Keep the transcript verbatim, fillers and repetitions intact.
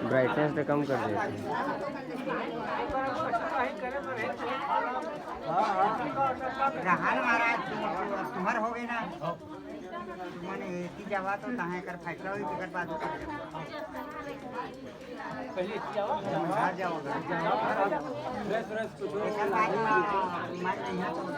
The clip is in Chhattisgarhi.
ब्राइटनेस तो कम कर देते हैं। रहा ना महाराज, तुम, तुम्हार हो गई ना, तुमने एक ही जावा तो तहाँ कर फैसला हुई, तेकर बाद उतर जावा। पहले एक ही जावा। आ जाओ। एकर बाद में, मैं नहीं तो